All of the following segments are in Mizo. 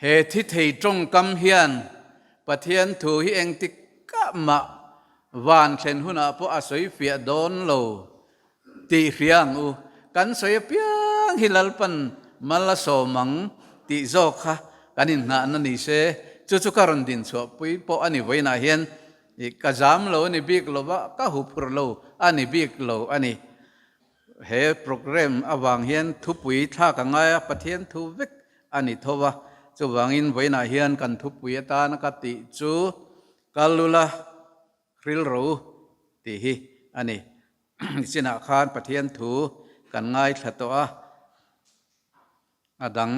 He thi thei tawngkam hian Pathian thu hi engtikah mah van thlen hunah pawh a sawi fiah dawn lo tih hria ang u. Kan sawi apiang hi Lalpan mal a sawm ang tih zawk kha kan inngahna ni se, chu chu ka rawn dinchhuahpui pawh a ni vawiinah hian ka zam lo a ni bik lo va, ka huphurh lo a ni bik lo a ni. He programme avang hian thupui thlak a ngai a, Pathian thu vek a ni tho va. Chuvangin vawiinah hian kan thupui atana ka tih chu kal ula rilro tih hi a ni. Nichinah khan Pathian thu kan ngaithla tawh a, a dang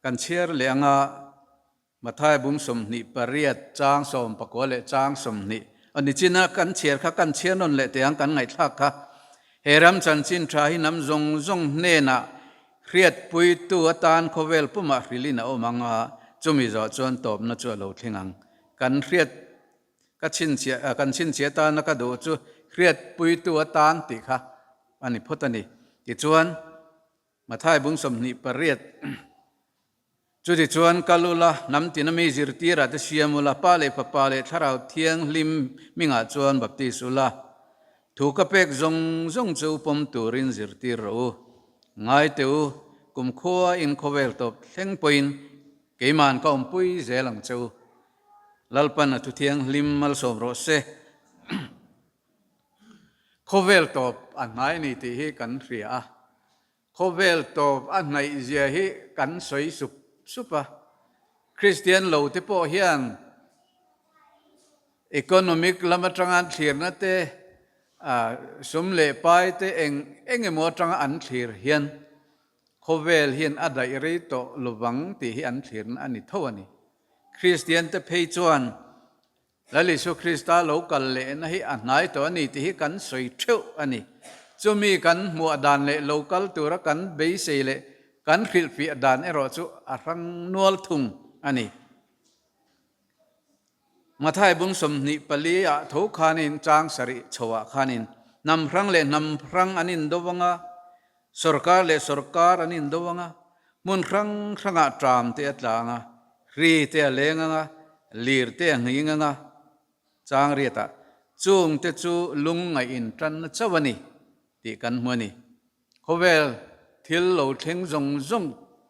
kan chhiar leh anga Mathai bung 28 chang 19 leh chang 20 a ni chin a, kan chhiar kha kan chhiar nawn leh teh ang kan ngaihthlak kha. He ram chanchin tha hi hnam zawng zawng hnenah hriatpuitu atan khawvel pumah hrilhin a awm ang a, chumi zawh chuan tawpna chu a lo thleng ang. Kan hriat ka chhinchhiah kan chhinchhiah atana ka duh chu hriatpuitu atan tih kha a ni phawt a ni. Tichuan Mathai bung 28 Chutichuan kal ula, hnam tina mi zirtirah te siam ula, Pa leh Fapa leh Thlarau Thianghlim hmingah chuan baptis ula, thu ka pek zawng zawng chu pawm turin zirtir rawh u. Ngai teh u, kumkhua in khawvel tawp thleng pawhin keiman ka awmpui zel ang che u. Lalpan a thu thianghlim malsawm rawh se. Khawvel tawp a hnai a ni tih hi kan hria a. Khawvel tawp a hnaih zia hi kan sawi sup sup a. Kristian lo te pawh hian economic lam atanga an thlirna te, sum leh pai te eng eng emaw atanga an thlir hian khawvel hian a daih rei tawh lovang tih hi an thlirna a ni tho a ni. Kristian te phei chuan Lal Isua Krista lo kal lehna hi a hnai tawh a ni tih hi kan sawi theuh a ni. Chumi kan hmuah dan leh lo kal tura kan beisei leh kan hrilhfiah dan erawh chu a hrang nual thung a ni. Mathai bung 24 ah tho khanin chang sarih chhoah khanin hnam hrang leh hnam hrang an indo vang a, sorkar leh sorkar an indo vang a, Hmun hrang hrangah ṭam te a tlang a, hri te a leng ang a, lir te a nghing ang a, chang riatah chung te chu lung ngaih in ṭanna chauh a ni tih kan hmu a ni. Khawvel thil lo thleng zawng zawng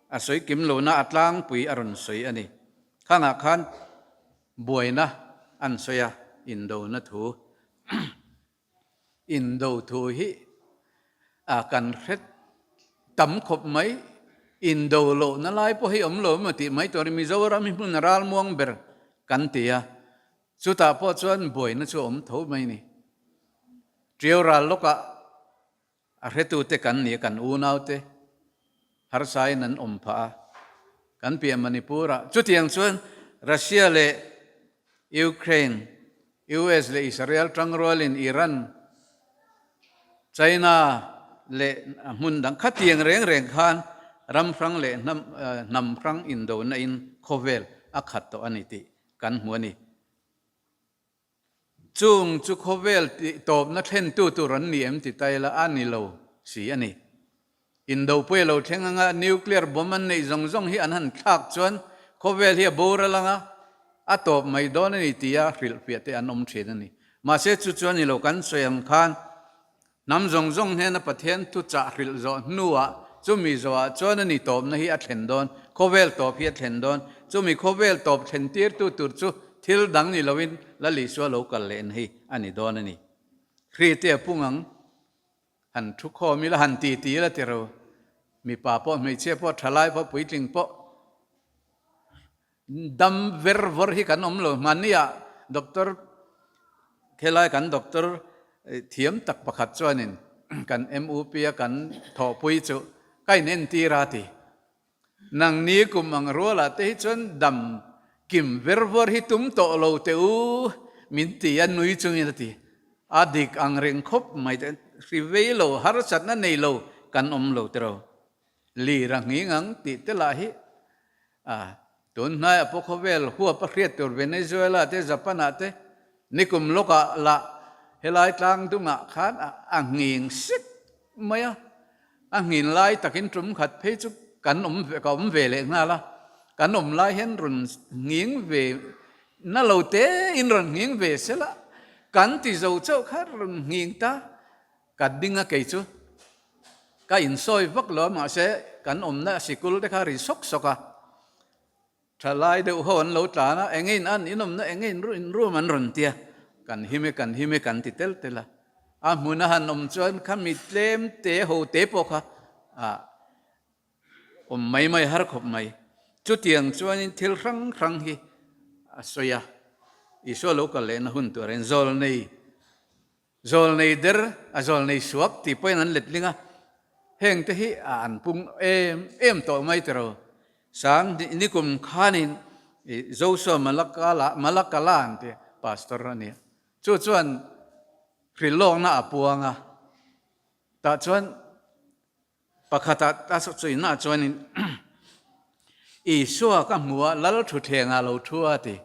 a sawi kim lohna a tlangpui a rawn sawi a ni. Khangah khan buaina an sawi a, indona thu. Indo thu hi a kan hre tam khawp mai. Indo lohna lai pawh hi awm lo emaw tih mai tur a ni. Mizoram hi hmun ralmuang ber kan ti a, chutah pawh chuan buaina chu a awm tho mai a ni. Ṭiau ral lawkah A hretute kan ni a, kan unaute harsain an awm phah a, kan piah Manipur-ah. Chutiang chuan Russia leh Ukraine, US leh Israel tangrualin Iran, China leh hmun dang khatiang reng reng khan ram hrang leh hnam hrang indona in khawvel a khat tawh a ni tih kan hmu a ni. Chung chu khawvel tih tawpna thlentu tur an ni em ti ta ila a ni lo si a ni. Indopui a lo thleng anga nuclear bomb an neih zawng zawng hi an han thlak chuan khawvel hi a boral anga a tawp mai dawn a ni tia hrilhfiah te an awm thin a ni. Mahse chu chuan ni lo kan sawi ang khan Hnam zawng zawng hnena Pathian thuchah hrilh zawh hnuah chumi zawhah chuan a ni tawpna hi a thlen dawn, khawvel tawp hi a thlen dawn. Chumi khawvel tawp thlen tirtu tur chu thil dang ni loin Lal Isua lo kal lehna hi a ni dawn a ni. Hrite a pung ang, han thu khawm ila, han ti ti ila ti ro. Mipa pawh, hmeichhia pawh, thalai pawh, puitling pawh Dam ver vawr hi kan awm lo. Hmanniah doctor, khelai kan doctor thiam tak pakhat chuanin kan MUP a kan thawhpui chu ka inentir a ti. Nangni kum ang rualah te hi chuan dam kim ver vawr hi tum tawh lo teh u min ti a, nui chungin a ti. A dik ang reng khawp mai te, hri vei lo, harsatna nei lo kan awm lo tiraw. Lir a nghing ang tih te lah hi a tun hnaiah pawh khawvel huap a hriat tur Venezuela te Japan ah te nikum lawkah lah helai tlang dungah khan a nghing sek mai a, a nghin lai takin tum khat phei chu kan awm ka awm ve leh nghal a. Kan awm lai hian rawn nghing ve na lo te in rawn nghing ve sela, kan ti zo chauh kha rawn nghing ta. Ka ding a kei chu ka insawi vak lo a, mahse kan awmna sikul te kha ri sawk sawk a. Thalai deuh ho an lo tlan a, eng in an inawmna eng in in room an rawn tia, kan him e kan him e kan ti tel tel a. A hmun a han awm chuan kha mi tlem te ho te pawh kha ah awm mai mai har khawp mai. Chutiang chuanin thil hrang hrang hi a sawi a, Isua lo kal lehna hun turin zawlnei Zawlnei der a zawlnei suak tih pawhin an letling a, heng te hi a an pung em em tawh mai tiro. Sang nikum khanin Joshua Malakala Malakala an ti pastor a nia. Chu chuan hrilhlawkna a puang a, tah chuan pakhatah a sawinaah chuanin Isua ka hmu a, Lal thutthlengah lo thu a ti.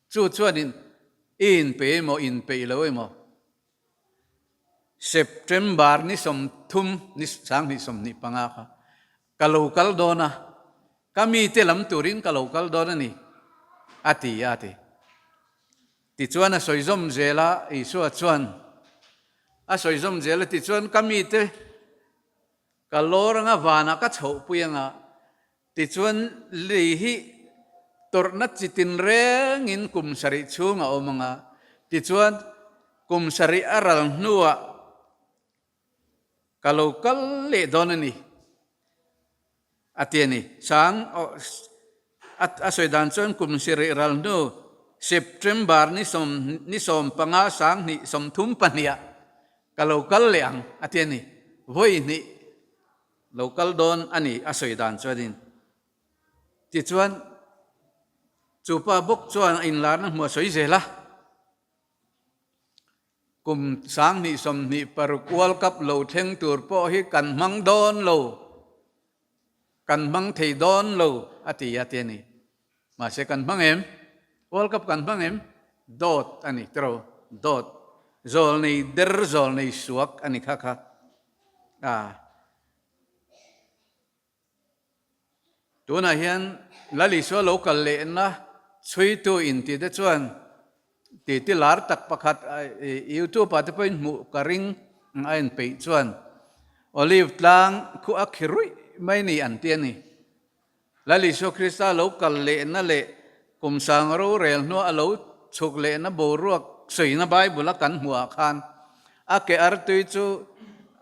Chu chuanin i inpeih emaw inpeih lo emaw September ni 30 ni 2025 kha ka lo kal dawn a, ka mite lam turin ka lo kal dawn a ni, a ti a ti. Tichuan a sawi zawm zel a, Isua chuan a sawi zawm zel a, tichuan ka mite ka lawr anga vanah ka chhohpui anga, Tichuan, lei hi tawrhna chi tinrengin kum sarih chhung a awm ang a, tichuan, kum sarih a ral hnuah ka lo kal leh dawn a ni, a ti a ni. Sang a sawi dan chuan kum sarih ral hnu September ni 15 2032 ah ka lo kal leh ang, a ti a ni. Vawi hnih Lo kal dawn a ni a sawi dan chuanin. Tichuan, chu pa bawk chuan a inlarna hmu a sawi zel a. Kum 2026 World Cup lo thleng tur pawh hi kan hmang dawn lo, kan hmang thei dawn lo a ti a ti a ni. Mahse kan hmang em? World Cup kan hmang em? Dawt a ni tiro, dawt. Zawlnei der zawlnei suak a ni kha kha. A. Tunah hian Lal Isua lo kal lehna chhuitu inti te chuan titi lar tak pakhat YouTube ah te pawhin hmuh ka ring a inpeih chuan Olive tlang khu a khi ruih mai ni an ti a ni. Lal Isua Krista lo kal lehna leh kum sang rorel hnua a lo chhuk lehna boruak sawina Bible a kan hmuhah khan a ke artui chu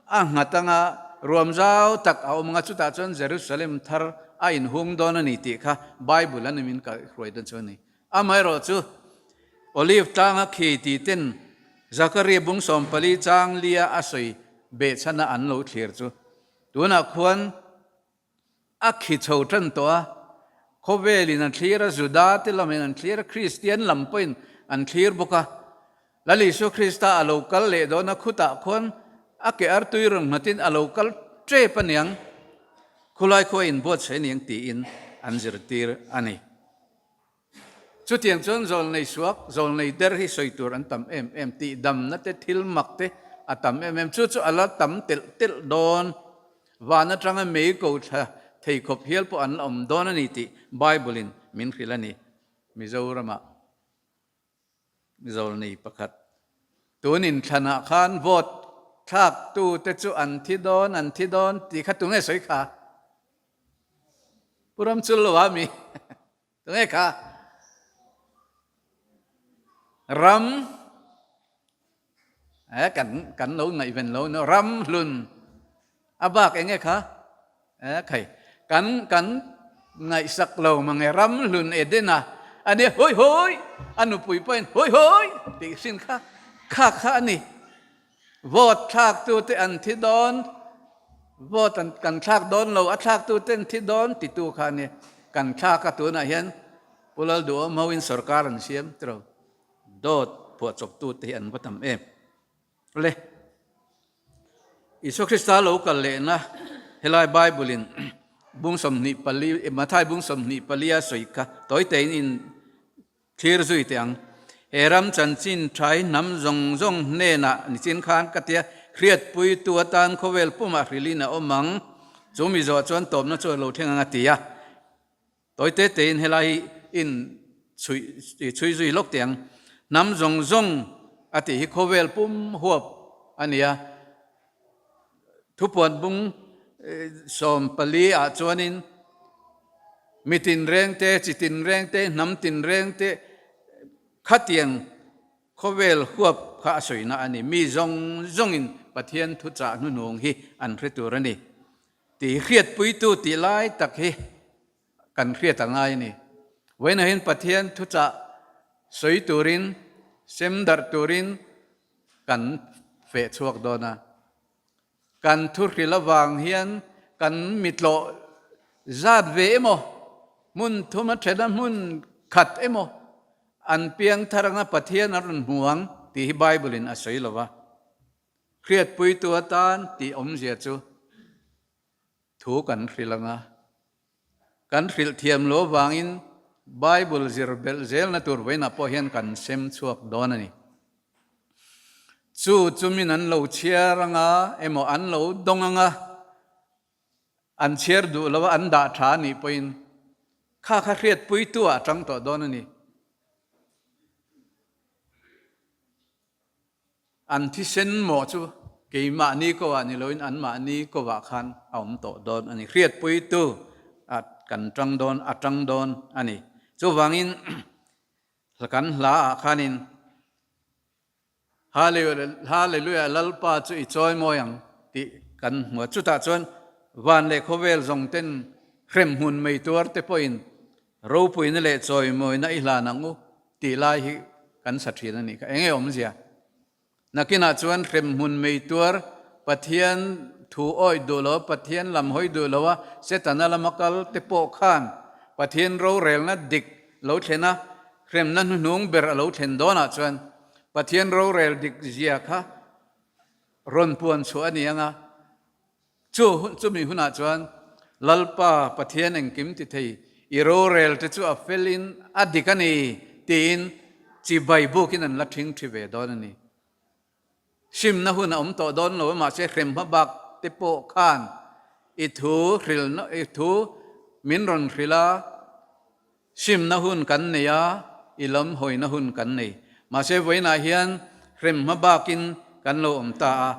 a nghat anga ruam zau tak a awm anga chutah chuan Jerusalem thar a inhung dawn a ni tih kha Bible a ni min kaihruai dawn chu a ni. Amaherawh chu Olive tlanga khi tih ten Zakaria bung 14 chang lia a sawi behchhana an lo thlir chu tunah khuan A khi chho tan tawh a, khawvelin an thlir a, Juda te lamin an thlir a, Kristian lam pawhin an thlir bawk a. Lal Isua Krista a lo kal leh dawn a, khutah khuan a ke artui rawn nghatin a lo kal tep a niang, khulai khua inbuatsaih a niang tiin an zirtir a ni. Chutiang chuan zawlnei suak, zawlnei der hi sawi tur an tam em em, tihdamna te, thil mak te a tam em em. Chu chu a la tam telh telh dawn. Van atanga mei ko thla thei khawp hial pawh an la awm dawn a ni tih Bible-in min hrilh a ni. Mizoramah zawlnei pakhat tun inthlanah khan vote thlaktute chu an thi dawn, an thi dawn tih kha tunge sawi kha? Pu Ramchulloa mi? Tunge kha ram eh kan kan lo ngaihven lo no ram hlun a bak enge kha eh khai kan kan ngaihsak lo mange ram hlun Edena ani hoi hoi a nupui pawhin hoi hoi tih hrin kha kha kha ani Vote thlaktute an thi dawn, vote an kan thlak dawn lo, a thlaktute an thi dawn titu kha a ni. Kan thlak a tunah hian Pu Lalduhawm hoin sorkar an siam tiro. Dawt phuahchawptute hi an va tam em. Awle, Isua Krista lo kal lehna helai Bible in bung 24, Mathai bung 24 a sawi kha tawi tein in Thlir zui teh ang. He ram chanchin tha hi hnam zawng zawng hnenah nichin khan ka tia hriatpuitu atan khawvel pumah hrilhin a awm ang. Chu mi zawh chuan tawpna chu a lo thleng ang a ti a. Tawi te tein helai hi in chhui chhui zui lawk teh ang. Hnam zawng zawng a tih hi khawvel pum huap a ni a. Thupuan bung 14 ah chuanin mi tinreng te, chi tinreng te, hnam tinreng te khatiang Khawvel huap kha a sawina a ni. Mi zawng zawngin Pathian thuchah hnuhnung hi an hre tur a ni. Tih hriatpuitu tih lai tak hi kan hriat a ngai a ni. Vawiinahin Pathian thuchah sawi turin, sem darh turin kan feh chhuak dawn a. Kan thuhril avang hian kan mitlawh zat ve emaw, hmun thum a then a hmun khat emaw an piang thar anga Pathian a rawn hmu ang tih hi Bible in a sawi lo va. Hriatpuitu atan tih awmzia chu thu kan hrilh anga kan hrilh thiam lo avangin Bible zir belh zelna tur vawiinah pawh hian kan sem chhuak dawn a ni. Chu chumin an lo chhiar anga emaw an lo dawng anga an chhiar duh lo a an dah tha a nih pawhin kha kha hriatpuitu ah a tang tawh dawn a ni. An thisen mawh chu keimahni ko ah ni loin anmahni ko ah khan a awm tawh dawn a ni. Hriatpuitu ah kan tang dawn, a tang dawn a ni. Chuvangin kan hla ah khanin Hallelujah Lalpa chu i chawi mawi ang tih kan hmu a. Chutah chuan van leh khawvel zawng ten hremhmun mei tuar te pawhin Ropuina leh chawimawina i hlan ang u tih lai hi kan sa thin a nih kha. Enge awmzia? Nakinah chuan hremhmun mei tuar Pathian thu awih duh lo, Pathian lam hawi duh lo a, Setana lama kal te pawh khan Pathian rorelna dik lo thlen a, hremna hnuhnung ber a lo thlen dawnah chuan Pathian rorel dik zia kha rawn puan chhuah a ni ang a. Chu hun chumi hunah chuan Lalpa Pathian engkim ti thei, i rorel te chu a felin a dik a ni tiin chibai bukin an la ṭhing ṭhi ve dawn a ni. Hrimna hun a awm tawh dawn lo a, mahse hrem hmabak te pawh khan i thu hrilhna i thu min rawn hrilh a, Simna hun kan nei a, i lam hawina hun kan nei. Mahse vawiinah hian hrem hma bakin kan lo awm ta a,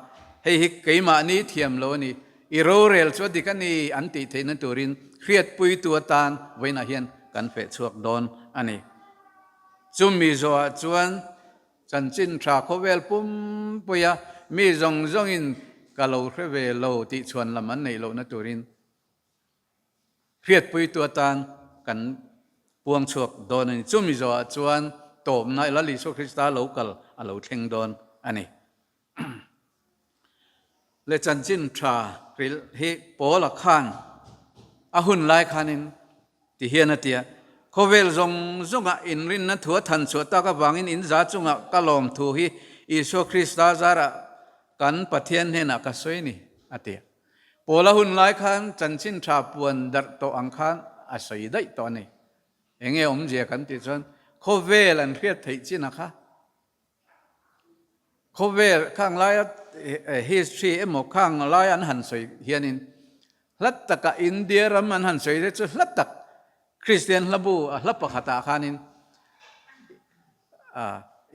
hei hi keimahni thiam lo a ni, i rorel chu a dik a ni an tih theihna turin hriatpuitu atan vawiinah hian kan feh chhuak dawn a ni. Chumi zawhah chuan chanchin tha khawvel pumpuia mi zawng zawngin ka lo hre ve lo tih chhuan lam an neih lohna turin Hriatpuitu atan kan puang chhuak dawn a ni. Chumi zawhah chuan tawpna Lal Isua Krista lo kal a lo thleng dawn a ni. Le chanchin tha hrilh hi Paula khan a hun lai khanin ti hian a ti a, Khawvel zawng zawngah inrinna thu a than chhuah tak avangin in za chungah ka lawm thu hi Isua Krista zarah kan Pathian hnenah ka sawi a ni, a ti a. Paula hun lai khan chanchin tha puan darh tawh ang khan a sawi daih tawh a ni. Enge awmzia kan tih chuan khawvel an hriat theih chin a kha. Khawvel khang laia history emaw khang lai an han sawi hianin hla taka India ram an han sawi te chu hla tak Kristian hlabu a hla pakhatah khanin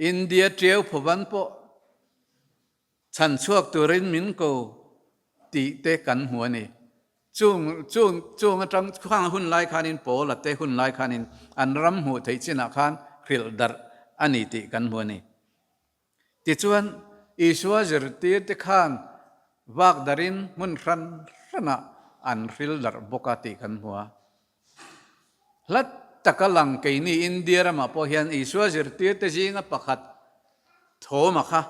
India tiau phuvan pawh Chhan chhuak turin min ko tih te kan hmu a ni. Chung, chung, chung atang khang hun lai khanin Paula te hun lai khanin an ram hmuh theih chinah khan hrilh darh a ni tih kan hmu a ni. Tichuan, Isua zirtir te khan vak darhin hmun hran hranah an hril darh bawk a tih kan hmu a. Hlat taka lang keini India ramah pawh hian Isua zirtirte zinga pakhat Thoma kha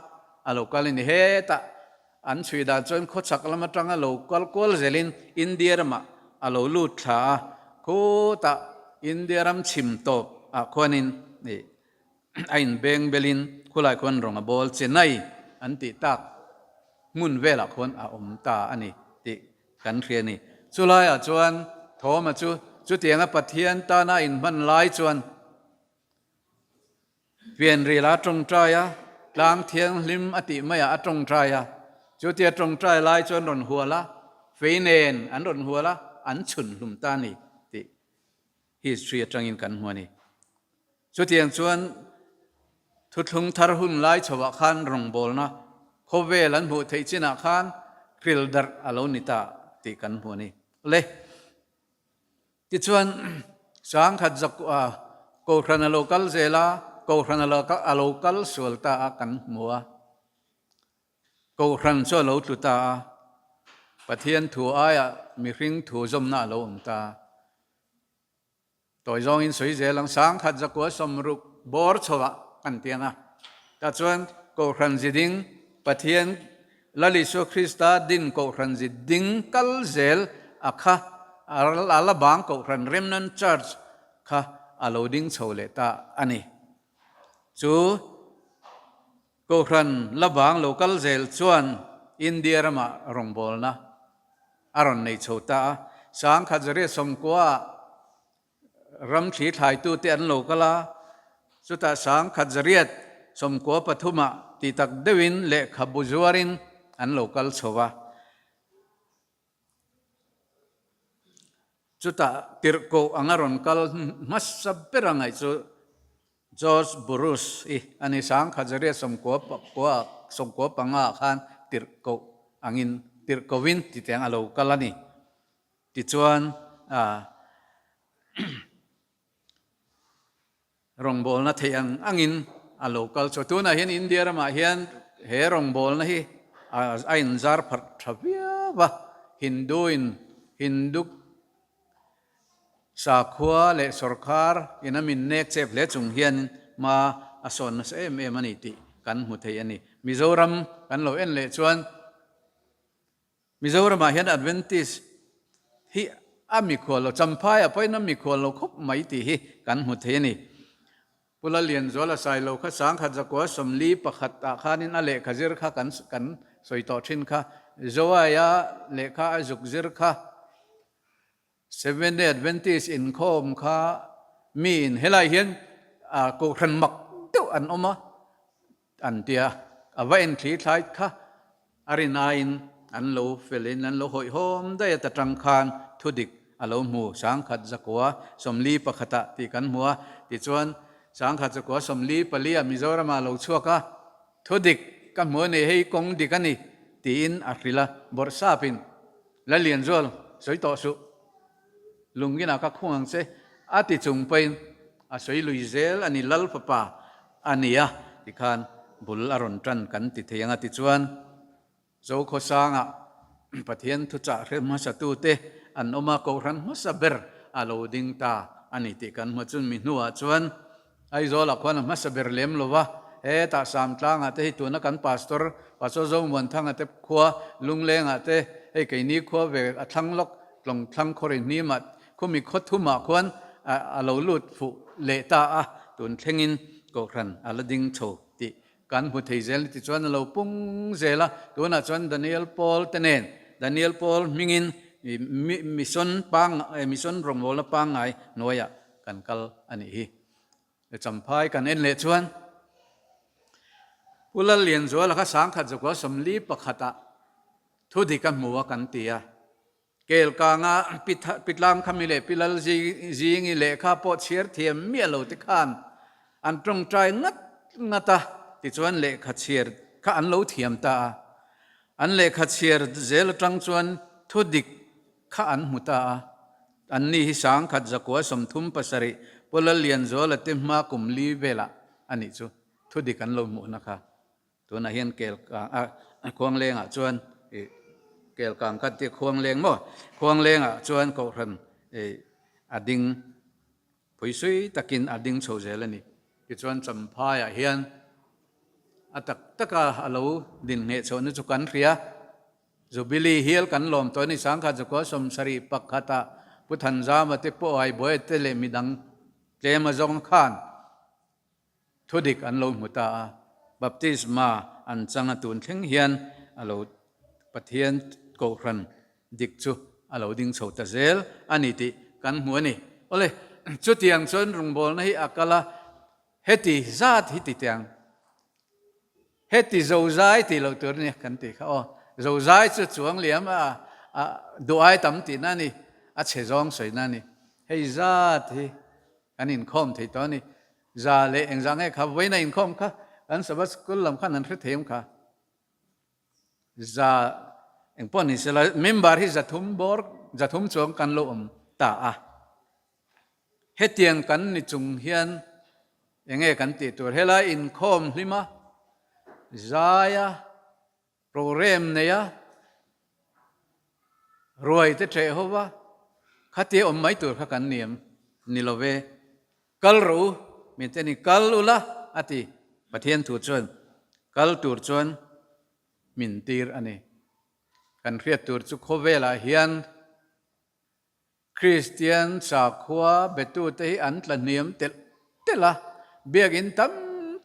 a lo kal a ni. Hetah an chhui dan chuan khawchhak lam atanga lo kal kual zelin India ramah a lo lut thla a, khutah India ram chhim tawp ah khuanin a inbeng belin khulai khuan rawng a bawl Chennai an tih tak hmun velah khuan a awm ta a ni tih Kan hria ni. Chulaiah chuan Thoma chu chutianga Pathian tana a inhman lai chuan pianril a tawngtai a, tlang thianghlim a tih maiah a tawngtai a. Chutia tawngtai lai chuan rawn hual a, fei nen an rawn hual a, an chhun hlum ta ni tih. history atangin kan hmu a ni. Chutiang chuan thuthlung thar hun lai chhoah khan rawngbawlna khawvel an hmuh theih chinah khan hril darh a lo ni ta tih kan hmu a ni. Le. Tichuan sangkhat zakua Kohhran a lo kal zel a, Kohhran a lo kal sual ta a kan hmu a. Kohhran chu a lo tlu ta a, Pathian thu aiah mihring thu zawmna a lo awm ta. Tawi zawngin sawi zel ang, sangkhat zakua 60 bawr chhoah kan tiang a. Tah chuan Kohhran ziding Pathian Lal Isua Krista din Kohhran ziding kal zel a kha a la bang Kohhran Remnant Church kha a lo ding chho leh ta a ni. Chu Kohhran la bang lo kal zel chuan India ramah rawngbawlna a rawn nei chho ta a. 1000 90 ah ram thli thlaitute an lo kal a, chutah 1093 ah tih tak deuhin lehkhabu zuarin an lo kal chho a. Chutah tirhkoh anga rawn kal hmasa ber a ngaih chu George Burroughs i a ni. 1995 ah khan tirhkoh angin tirhkohin titiang a lo kal a ni. Tichuan rawngbawlna theih ang angin a lo kal chhuah. Tunah hian India ramah hian he rawngbawlna hi a inzar pharh tha viau a, Hindu in Hindu sakhua leh sorkar in a min nek chep hle chung hian hma a sawn nasa em em a ni tih kan hmu thei a ni. Mizoram kan lo en leh chuan Mizoramah hian Adventist hi a mikhual lo, Champhai ah pawhin a mikhual lo khawp mai tih hi kan hmu thei a ni. Pu Lallianzuala Sailo kha 1941 ah khanin a lehkha zir kha kan kan sawi tawh thin kha, Zoaia lehkha a zuk zir kha, Seventh Day Adventist inkhawm kha miin helai hian kohhran mak deuh an awm a an ti a, a va en thli thlai kha a rin aiin an lo felin an lo hawihhawm daih a ta tang khan thudik a lo hmu 1941 ah tih kan hmu a, tichuan 1994 ah Mizoramah a lo chhuak a, thudik ka hmu a ni hei kawng dik a ni tiin a hrilh a, bawrhsapin Lallianzual, sawi tawh suh. Lungin ah ka khung ang che, a ti chung pawhin a sawi lui zel a ni, Lal fapa a ni a, tikhan bul a rawn tan kan ti thei ang a tichuan Zokhawsangah Pathian thuchah hre hmasatute an awm a, Kohhran hmasa ber a lo ding ta a ni tih kan hmu. Chun mi hnuah chuan Aizawlah khuan a hmasa ber lem lo va, hetah Samtlangah te hi tuna kan Pastor, Pastor Zomuanthanga te khua, Lunglengah te, hei keini khua ve a thlang lawk, Tlawng thlang khawri hnimah, khumi khaw thumah khuan a lo lut fuh leh ta a, tun thlengin Kohhran a la ding chho tih kan hmu thei zel ni tichuan a lo pung zel a, tunah chuan Daniel Paul te nen, Daniel Paul hmingin mission pangngai, mission rawngbawlna pangngai hnuaiah kan kal a nih hi. Champhai kan en leh chuan Pu Lallianzuala kha 1941 ah thu dik a hmu a kan ti a. Kelkanga Pi Tlangkhami leh Pi Lalzingi lehkha pawh chhiar thiam miah lo te khan an tawngtai ngat ngat a, tichuan lehkha chhiar kha an lo thiam ta a. An lehkha chhiar zel atang chuan thu dik kha an hmu ta a. Anni hi 1937 Pu Lallianzuala te hma kum li velah a nih chu thu dik an lo hmuhna kha. Tunah hian Kelkang a Khuanglengah chuan ih Kelkang kha tia Khuangleng maw? Khuanglengah chuan Kohhran ih a ding phuisui takin a ding chho zel a ni. Tichuan Champhaiah hian a tak taka a lo din ngheh chhohna chu kan hria. Jubilee hial kan lawm tawh a ni. 1971 ah Pu Thanzama te Pu Aibuaia te leh midang tlem azawng khan thudik an lo hmu ta a. Baptisma an chang a tun thleng hian a lo Pathian Kohhran dik chu a lo ding chho ta zel a ni tih kan hmu a ni. Awle, chutiang chuan rawngbawlna hi a kal a, heti zat hi titiang Heti zozai tih loh tur nia kan tih kha aw. Zozai chu chuang liam a, a duh ai tam tihna a ni, a chhe zawng sawina a ni. Hei zat hi kan inkhawm thei tawh a ni. Za leh engzah nge kha vawiin a inkhawm kha kan Sabbath School lam khan an hre thei awm kha. Za engpawh ni sela member hi 300 bawr 300 chuang kan lo awm ta a. Hetiang kan ni chung hian enge kan tih tur helai inkhawm hlim a, zai a, Programme nei a, ruai te ṭeh ho va, khatia awm mai tur kha kan ni em? Ni lo ve. Kal rawh u, min te ni kal ula a ti. Pathian thu chuan kal tur chuan min tir a ni. Kan hriat tur chu khawvelah hian Kristian sakhua betute hi an tla hniam telh telh a, biakinn tam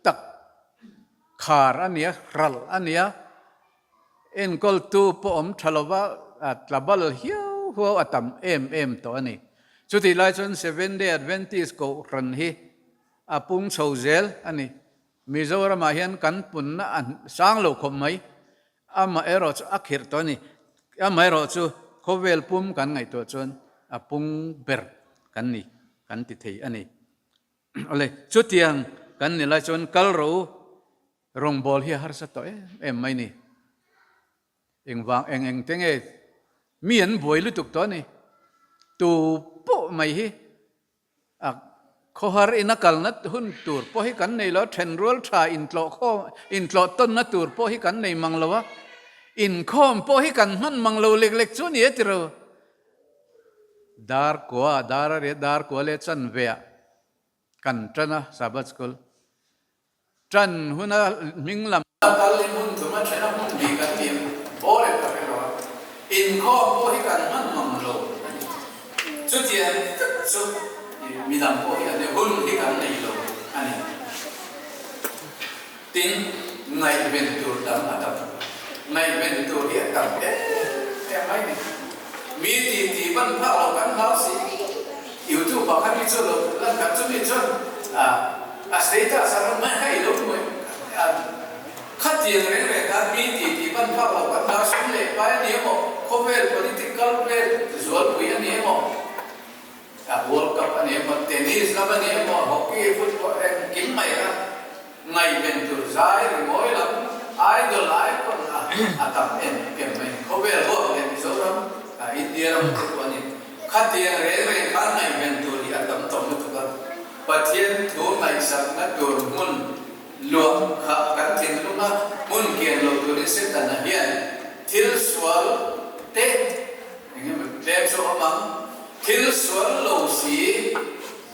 tak khar a nia, hralh a nia, enkawltu pawh awm tha lova tla bal hiau huau a tam em em tawh a ni. Chutih lai chuan Seventh Day Adventist Kohhran hi a pung chho zel a ni. Mizoramah hian kan punna a sang lo khawp mai. Amaherawh chu a khirh tawh a ni. Amaherawh chu khawvel pum kan ngaihtuah chuan a pung ber kan ni, kan ti thei a ni. Awle, chutiang kan ni lai chuan kal rawh u, rawngbâwl hi a harsa tawh em em mai ni. Engvang eng eng te nge mi an buai lutuk tawh a ni. Tu pawh mai hi A khawhar ina kalna hun tur pawh hi kan nei lo a, thenrual tha intlawh khawm intlawh tawnna tur pawh hi kan nei mang lo a, inkhawm pawh hi kan hman mang lo lek lek chu ni e tiro. Dar kua dar a riat dar kua leh chanve ah kan tan a Sabbath School. Ṭan huna hming lam. A kal hi hmun thum a ṭhen a hmun hnih kan ti em? Bawr em ka hre lo a, inkhawm pawh hi kan hman mang lo a ni. Chutiang vek chu midang pawh hi an ni, hun hi kan nei lo a ni. Tin, ngaihven tur dang a tam. Ngaihven tur hi a tam em em mai ni. Mi ti ti ban phak lo kan hlau si. YouTube ah khan mi chu lo lan khat chu mi chuan a status a rawn mai kha i lo hmu em? Khatiang reng reng khan mi ti ti ban phak lo kan hlau sum leh pai a ni emaw, khawvel political vel zualpui a ni emaw, World Cup a ni emaw, tennis lam a ni emaw, hockey, football engkim mai kha Ngaihven tur zai rimawi lam idol icon a a tam em em mai. Khawvel huap leh Mizoram, India ram te pawh a ni. Khatiang reng reng khan ngaihven tur hi a tam tawh lutuk a. Pathian thu ngaihsakna tur hmun luah kha kan thinlung a, hmun kian lo turin Setana hian thil sual te eng emaw tlem chu a awm ang. Thil sual lo si.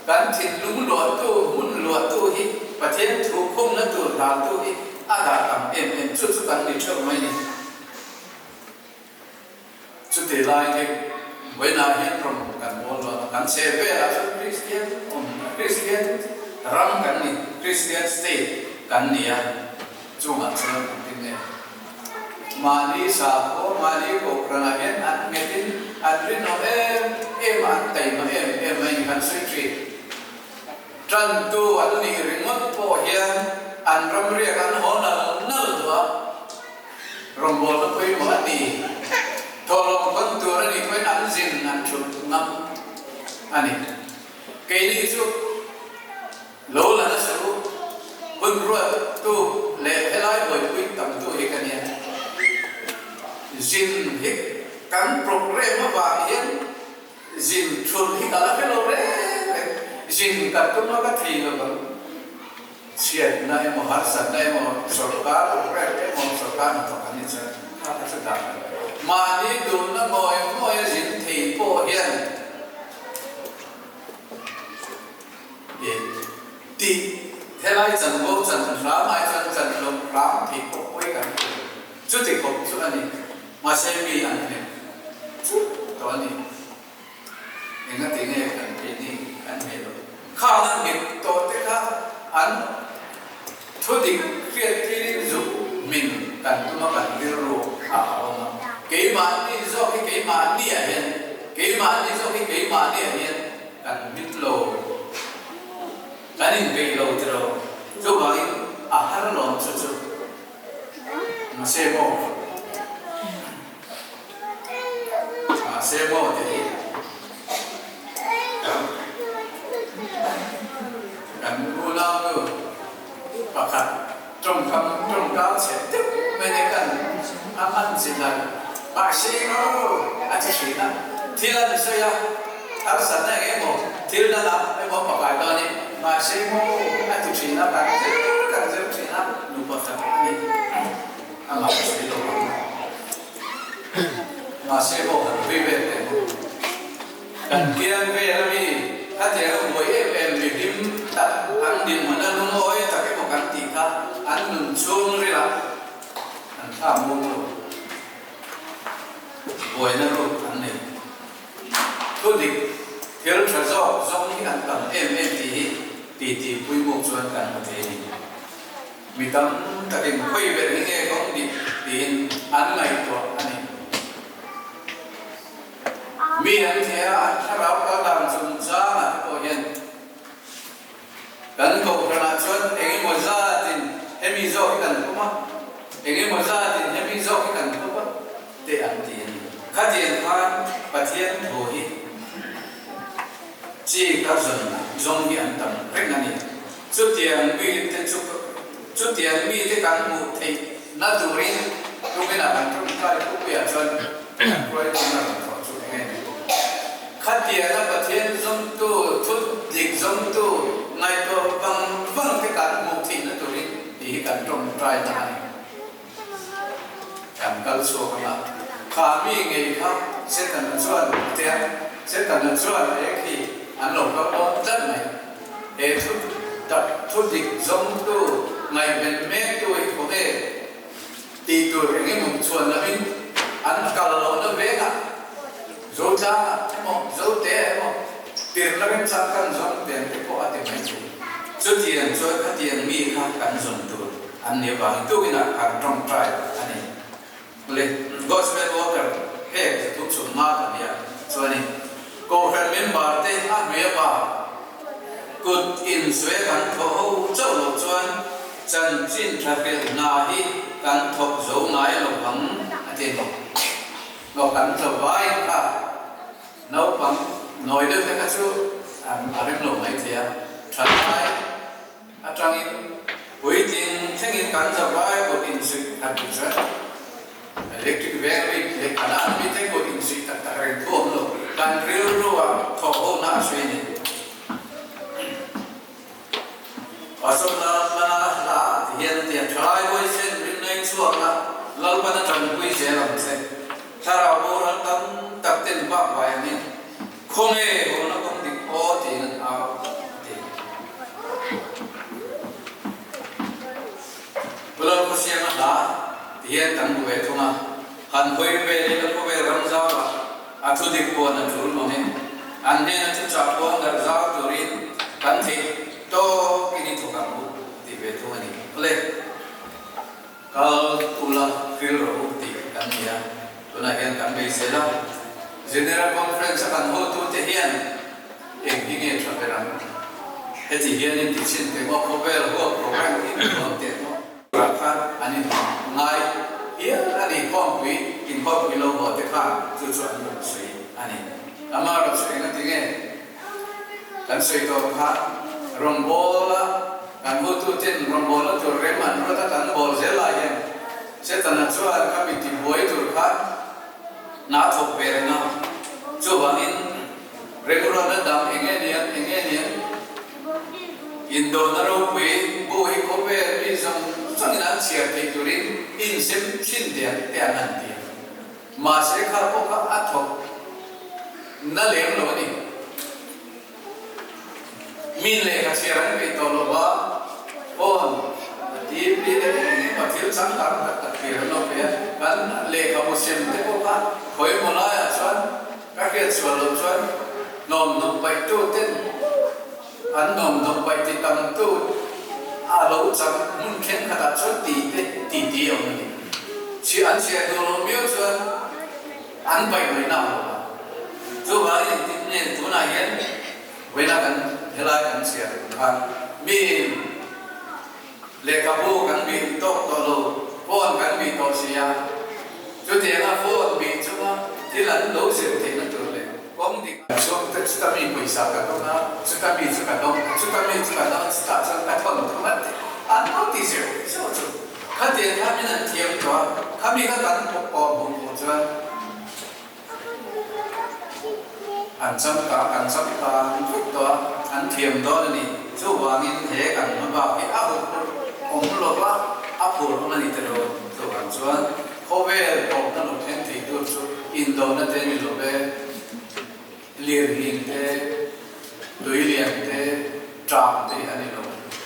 Kan thinlung luahtu, hmun luahtu hi Pathian thu khumna tur hlautu hi a dah tam em em chu chu kan ni theuh mai ni. Chuti lai hi vawiinah hian rawng kan bawl dawn a, kan chhe velah chuan Kristian awm, Kristian ram kan ni, Kristian state kan ni a, chungah chuan engtin nge Mahni sakhaw, mahni kohhranah hian an nghetin an rinawm em em a, an taima em em mai ni kan sawi thin. Tantu an nih ringawt pawh hian an ramriak an haw nal nal duh a, rawngbawlna pawimawh a ni. Thawhlawm hawn tur a nih pawhin an zin an thut ngam a ni. Keini chu. Lo la nasa u, hun ruat tu leh helai buaipui tam tu hi ka nia. Zin hi kan programme avang hian zin thulh hi ka la hre lo reng reng. Zin kan tum a ka thei lo ang. Chhiatna emaw harsatna emaw sorkar programme emaw sorkar hnathawk an ni chuan kha kha chu dah kan. Mahni duhna ngawi ngawi a zin thei pawh hian. Tih helai chanvo chan hram ai chuan chan loh hram theih pawh pawi kan ti lo. Chuti khawp chu a ni. Mahse mi an hnem chut tawh a ni. Engati nge kan keini an hmeh loh? Khang an nghet tawh te kha an thu dik hriat tirin zuk min kan tum a kan rilru a a awm a. Keimahni zawk hi keimahni ah hian keimahni zawk hi keimahni ah hian Kan hming lo, kan inpeih lo tiro, chuvangin a har lawm chu chu mahse maw, mahse maw tih hi kan. Kan unaunu pakhat tawngkam tawngkau chhe deuh mai nei khan a hman chin a, mahse emaw a ti thin a, thil an sawi a, harsatna eng emaw thil na lam emaw pakai dawn in mahse emaw a ti thin a, kan zir kan zir thin a, nu pakhat a ni, amah ka sawi lo ang, mahse emaw han vui vel teh maw. Kan kiang vel ami khatiang a buai em em mi hlim tak an dinhmun a lungawi tak emaw kan tih kha an nun chhung rilah an thla muang lo. Buaina ruk an nei. Thu dik thil tha zawk zawng hi an tam em em tih hi titi puimuk chuan kan hmu thei a ni. Mi tam takin khawi ber hi nge kawng dik tiin an ngaihtuah a ni. Mi an theh a, an thlarau kal dan chungchangah te pawh hian kan kohhranah chuan eng emaw zatin hemi zawk hi kan pawm a, eng emaw zatin hemi zawk hi kan pawm a te an ti a ni. Khatiang khan Pathian thu hi chi ka zawn zawng hi an tam reng a ni. Chutiang mite chu chutiang mite kan hmuh theih na turin tukinah kan tawngtai thupuiah chuan kan hruaituna rawn thawh chu eng nge ni? Khatianga Pathian zawmtu, thu dik zawmtu, ngaihtuah vang vang te kan hmuh theih na turin tih hi kan tawngtai na a ni. Kan kal chhuak ang a, kha mi ngei kha Setana chuan a ti a, Setana chuan he khi an lo kal dawn tlat mai. He thu tak thu dik zawngtu ngaihven mektu hi khawnge tih tur eng emaw chhuan lovin an kal lohna vengah Zotlangah emaw Zote emaw tirhna remchang kan zawng tiang te pawh a ti mai thei. Chutiang chuan khatiang mi kha kan zawn tur An ni avangin tukinah kan tawngtai a ni. Le Gospel Worker hek thu chhun nga ka nia chuanin Kohhran member te a hmei apa kut insuai kan thawh ho chauh loh chuan chanchin tha hrilh hna hi kan thawk zo ngai lo ang a ti a ni. Maw kan tlo vai kha naupang nawi deuh te kha chu an a rem lo mai thei a, thalai Atangin puitling thlengin kan zavai kut insuih khat duh chuan electric veng mi leh kana an mite kut insuih tak tak reng thu awm lo, kan rilru ah thawh ho na a sawi a ni. Pastor Lalpana hla ti hian a ti a, Thalai huaisen rinna in chhuak la, Lalpana tanpui zel ang che. Thlarau boral tam tak ten bak vai angin Khawnge hawn a kawng dik aw tiin an au a ti. Pulau khawsiang a hla ti hian kan hmu ve thung a, han hawi velin a khawvel ram zauah a thu dik puan a tul mawngin an hnena thu chah puang darh zau turin kan theih tawkin i thawk ang u ti ve thung a ni. Awle. Kal ula feel rawh u tih kan ni a, tunah hian kan bei zel a. General Conference a kan hotute hian eng hi nge tha ber ang? Heti hian in ti chhin teh maw, khawvel huap program hi in huam teh maw? Turah khan an in ngai hial a ni, khawmpui inkhawmpui lo haw te khan chu chu an rawn sawi a ni. Amaherawhchu eng a ti nge? Kan sawi tawh kha rawngbawla kan hotuten rawngbawlna tur rem an ruat a, kan bawl zel lai hian Setana chuan ka mi tibuai tur kha hna thawk ve reng a, chuvangin remruatna dang eng nge niang, eng nge niang, indawhna ropui bu hi khawvel mi zawng zawngin an chhiar theih turin insem thin diak te an han ti a. Mahse kha pawh kha a thawk na lem lo a ni. Mi lehkha chhiar an peih tawh lo va, phone a TV te eng eng emaw thil changkang tak tak thlir an lo pe a, kan lehkhabu sem te pawh kha khawi emaw laiah chuan ka hriat sual loh chuan hnawm hnawm paih tu ten an hnawm hnawm paih ti tam tu a lo chang hmun thenkhatah chuan ti te ti ti a awm a ni. Chhiah an chhiah duh loh miau chuan an paih mai na lo va. Chuvangin engtin nge tunah hian vawiina kan helai kan chhiah duh khan miin lehkhabu kan bih tawk tawh lo, phone kan bih tawh si a, chutianga phone bih chunga thil an lo zir theihna tur leh kawng dik. Chhungte chuta mi pawisa ka dawng a, chuta mi chu ka dawng, chuta mi chu ka dawng a, chutah chuan ka thawn thung a ti. An lo ti zeuh zeuh chu. Khatiang kha min an thiam tawh a, khami kha kan awm hmuh hmuh chuan an changkang, kan changkang vek tawh a, an thiam dawn a ni. Chuvangin he kan hma bak hi a huphurh awm lo va, a phur awm a ni ta lo. Chuvang chuan khawvel tawpna lo thleng thei tur chu indona te ni lo ve, lirnghing te, tui lian te, ṭam te hi a ni lo.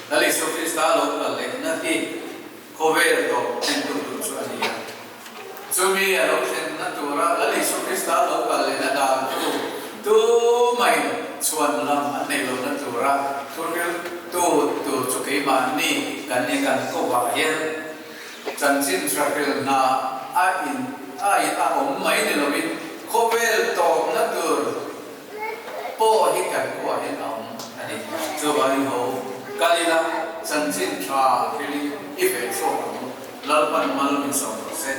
Lal Isua Krista lo kal lehna hi khawvel tawp thlengtu tur chu a ni a. Chumi a lo thlenna tura Lal Isua Krista lo kal lehna dan tu tumahin chhuan lam an nei lohna tura thurhriltu tur chu keimahni kan ni kan kovah hian Chanchin thlahrel hna a in a in a awm mai ni lovin khawvel tawpna tur pawh hi kan khuah hian a awm a ni. Chuvangin ho kal ila chanchin tha thilin i feh chhuak ang. Lalpan mal min sawm rawh se.